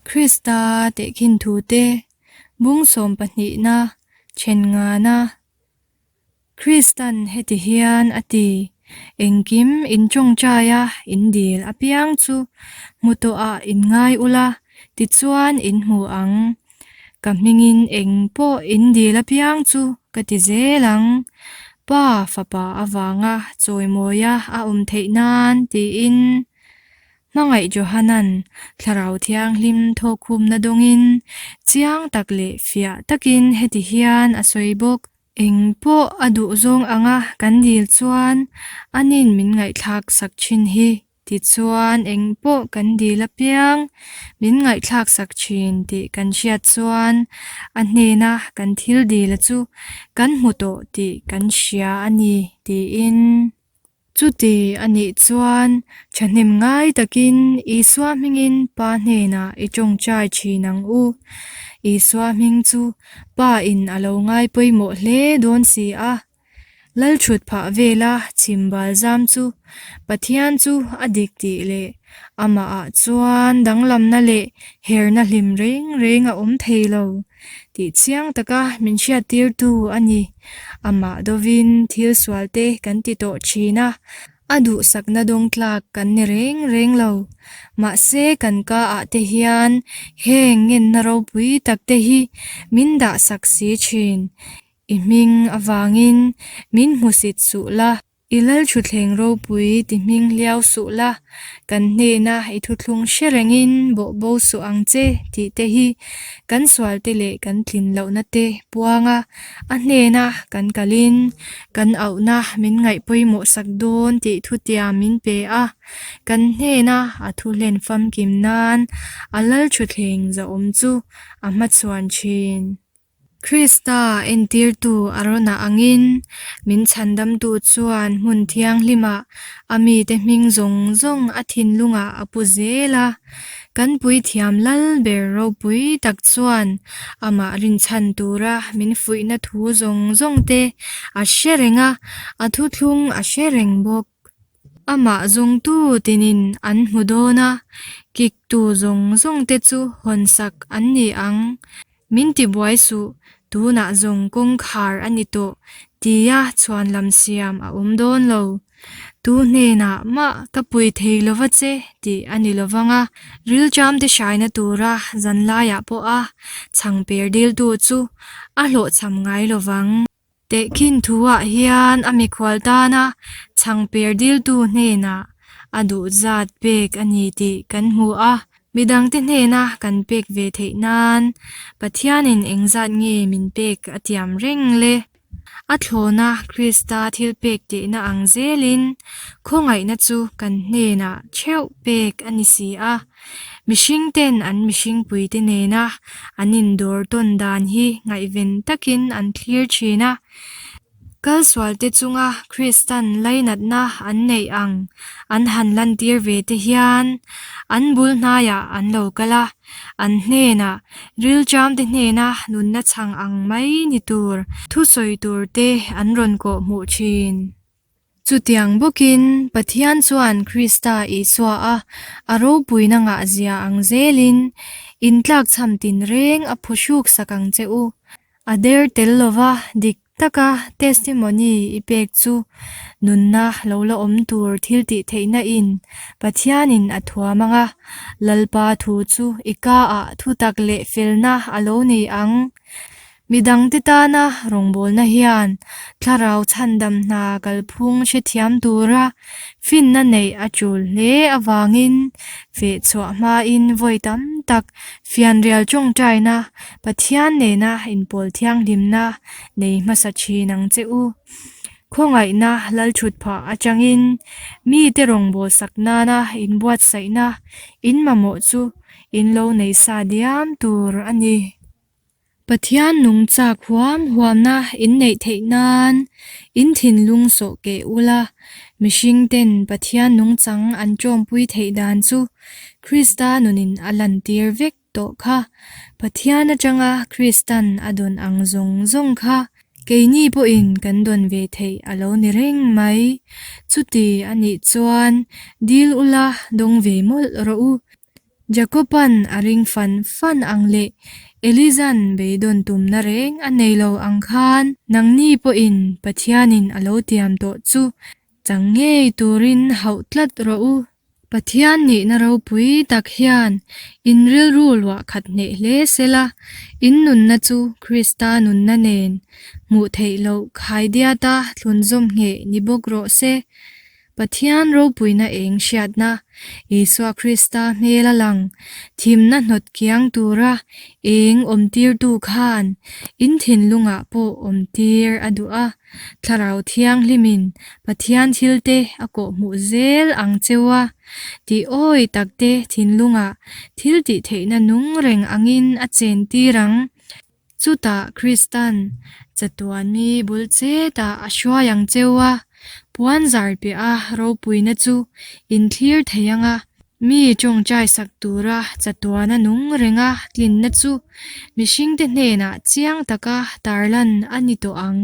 Krista tehkhin thute bung sawm pahnihna then ngana. Kristan heti hian a ti, Engkim in tawngtaia in dil apiang chu hmu tawhah in ngai ula, tichuan in hmu ang. Ka hmingin eng pawh in dil apiang chu ka ti zel ang. Pa Fapa avanga chawimawia a awm theih nan tiin. Hmangaih Johanan Thlarau Thianghlim thawkkhumna dawngin chiang tak leh fiah takin heti hian a sawi bawk. Eng pawh a duh zawng anga kan dil chuan anin min ngaihthlak sak thin hi. Tichuan eng pawh kan dil apiang min ngaihthlak sak thin tih kan hriat chuan a hnena kan thil dila chu kan hmu tawh tih kan hria a ni tiin. Chuti a nih chuan thahnem ngai takin Isua hmingin Pa hnenah i tawngtai thin ang u. Isua hming chu Pa in a lo ngai pawimawh hle dawn si a. Lalthut phah vela chim bal zam chu Pathian chu a dik tih leh amahah chuan danglamna leh herna hlim reng reng a awm thei lo. Tih chiang taka min hriattirtu a ni. Amah dovin thil sualte kan ti tawh thin a, a duhsakna dawng tlak kan ni reng reng lo. Mahse kan ka ah te hian heng ngenna ropui tak te hi min dahsak si thin. I hming avangin min hmusit suh la. I Lalthuthleng ropui ti hming hliau suh la, kan hnena i thuthlung hre rengin bawh bo suh ang che tih te hi kan sualte leh kan tlin lohna te puanga a hnena kan kalin kan auhna min ngaih pawimawh sak dawn tih thutiam min pe a, kan hnena a thu hlen famkim nan a Lalthuthleng zahawm chu a hmachhuan thin. Krista entirtu Arona angin, min chhandamtu chuan hmun thianghlimah a mite hming zawng zawng a thinlungah a pu zel a. Kan puithiam lal ber ropui tak chuan amah rinchhan tura min fuihna thu zawng zawngte a hre reng a, a thuthlung a hre reng bawk. Amah zawngtu tinin an hmu dawn a, kiktu zawng zawngte chu hawnsak an ni ang. Min ti buai suh, tunah zawng kawngkhar a ni tawh tia chhuanlam siam a awm dawn lo. Tu hnenah mah ka pui thei lova che tih a ni lovang a, rilṭamte hraina tura zanlaiah pawha chhangper diltu chu a hlawhchham ngai lovang. Tehkhin thuah hian a mikhual tana chhangper diltu hnenah a duh zat pek a ni tih kan hmu a, midangte hnena kan pek ve theih nan Pathianin engzat nge min pek a tiam reng le? A thlawna Krista thil pek tihna ang zelin khawngaihna chu kan hnenah theuh pek a ni si a. Mihringten an mihringpuite nena an indawr tawn dan hi ngaihven takin an thlir thin a. Kalsualte chunga Kristan lainatna an neih ang an han lantir ve te hian an bul hnaiah an lo kal a, an hnenah rilṭamte hnena nunna chhang ang mai ni tur thusawi turte an rawn kawh hmuh thin. Chutiang bawkin, Pathian chuan Krista Isua a a ropuina ngahzia ang zelin intlakchham tinreng a phuhruk sak ang che u. A der tel lova dik taka testimony i pek chu nunna lo la awm tur thil tih theihna in Pathianin a thuam ang a, Lalpa thu chu i ka ah thutak leh felna a lo nei ang. Midangte tana rawngbawlna hian thlarau chhandam hna kalphung hrethiam tura finna neih a tul hle avangin fehchhuah hmain vawi tam tak fianrial tawngtaina Pathian nena inpawl thianghlimna nei hmasa thin ang che u. Khawngaihna lalthutphah atangin mite rawngbawlsak nana inbuatsaihna in mamawh chu in lo nei sa diam tur a ni. Pathian nung chak huam huamna in neih theih nan in thinlung sawh keh ula, mihring ten Pathian nungchang an tawmpui theih dan chu Krista nunin a lantir vek tawh kha. Pathian atanga Kristan a dawn ang zawng zawng kha keini pawhin kan dawn ve theih a lo ni reng mai. Chuti a nih chuan dil ula dawng ve mawlh rawh u. Jakoban a ring fan fan ang leh Eliza'n beidawn tumna reng a nei lo ang khan nangni pawhin Pathianin a lo tiam tawh chu chang ngei turin hauh tlat rawh u. Pathian nihna ropui tak hian in rilru luah khat hneh hle sela, in nunna chu Krista nunna nen hmuh theih loh khaidiata thlunzawm ngheh ni bawk rawh se. Pathian ropuina eng hriatna, Isua Krista hmel a lang, thimna hnawt kiang tura eng awmtirtu khan in thinlungah pawh awmtir a duh a, Thlarau Thianghlimin Pathian thilte a kawhhmuh zel ang cheu a, tih awi takte thinlungah thil tihtheihna nung reng angin a chentir ang. Chutah Kristan chatuan mi bul chetah a hruai ang cheu a, puan zar piah a ropuina chu in thlir thei ang a, mi tawngtai sak tura chatuana nung renga tlinna chu mihringte hnenah chiang taka tarlan a ni tawh ang.